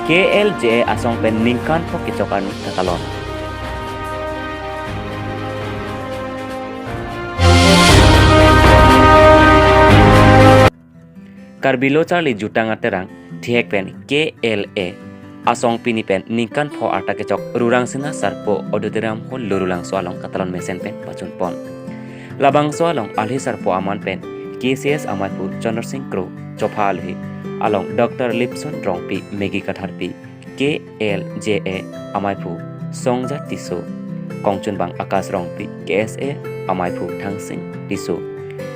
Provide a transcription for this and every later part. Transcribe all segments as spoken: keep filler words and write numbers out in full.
K L J A asong pen ningkan pho kechok arni katalon. Karbi Lo Charli Jutang Aterang thihek pen K L A asong pini pen ningkan pho arta kechok Rurangsina Sarpo Auditorium Hall Lorulangso along katalon mesen pen pachunpon. Labangso along alhi sarpo aman pen K C S amaiphu Chandra Singh Kro, chopha alhi along Doctor Lipson Rongpi, Maggie Katharpi, K L J A amaiphu Songja Tisso, kongchunbang Akash Rongpi, K S A amaiphu Thangsing Tisso,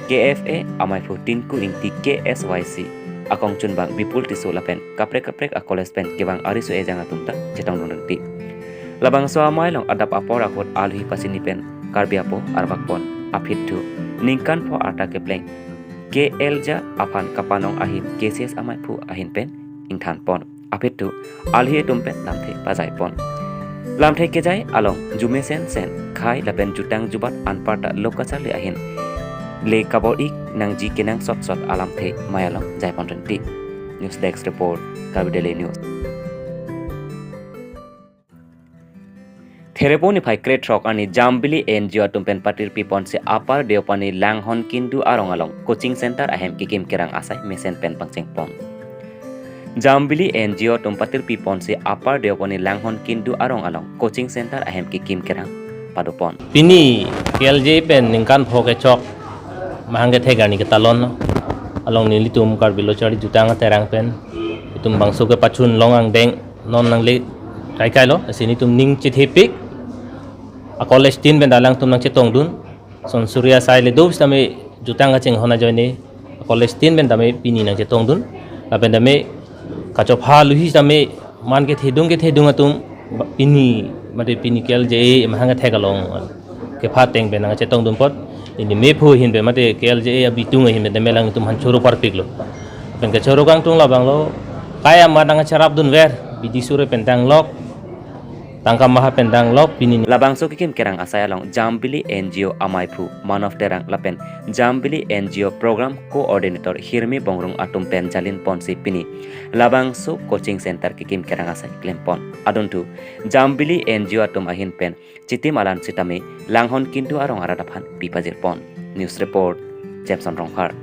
K F A amaiphu Tinku Ingti, K S Y C akongchunbang Bipul Tisso lapen kaprek kaprek a-college pen kevang ariso ejang atum ta chetongdun rinti. Labangso amei along adap apor ahut alhi pachini pen Karbi apo arvakpon. Aphi thu ningkan pho arta kepleng K L J A aphan kapanong ahim K C S amaiphu ahin pen ingthanpon. Aphi thu alhi atum pen lamthe pajaipon. Lamthe kejai along jumesen sen khai lapen jutang jubat anparta lo kacharli ahin le kabor-ik nangji kenangsot sot alamthe mei along jaipon rinti. News Desk Report, Karbi Daily News. Therepo niphai krethrok arni Jambili N G O atum pen patirpiponsi Upper Deopani Langhon Kindu arong along coaching center ahem kekim kerang asai mesen pen pangchengpon. Jambili N G O atum patirpiponsi Upper Deopani Langhon Kindu arong along coaching center ahem kekim kerang padopon. Pini K L J A pen ningkan pho kechok mahang kethek arni ketalon along nelitum Karbi Lo Charli Jutang Aterang pen itum bangso kepachun long angdeng non nangle kaikailo, lasi nelitum ning chethepik, a-college tin pen alangtum nangchetongdun. Son Surya sai le do sitame jutang kachinghon ajoine college tin pen tame pini nangchetongdun. Lapen tame kachopha luhi sitame man kethedung kethedung atum ba-, pini mate pini K L J A mahang kethek along kepha ateng pen nangchetongdun apot. Pini mephu ahin pen mate K L J A abitung ahin pen tame alangtum aphan choro parpiklo. Lapen kachoro kangtung labanglo, kai amat nangcherapdunver, bidi sure pen danglok, tangka maha pen danglok pini. Labangso kekim kerang asai along Jambili N G O amaiphu Manav Terang lapen Jambili N G O Program Coordinator Hirmi Bongrung atum pen jalinponsi pini labangso coaching center kekim kerang asai klempon. Adunthu Jambili N G O atum ahin pen chitim alan sitame Langhon Kindu arong arat aphan pipajirpon. News Report, Jameson Rongphar.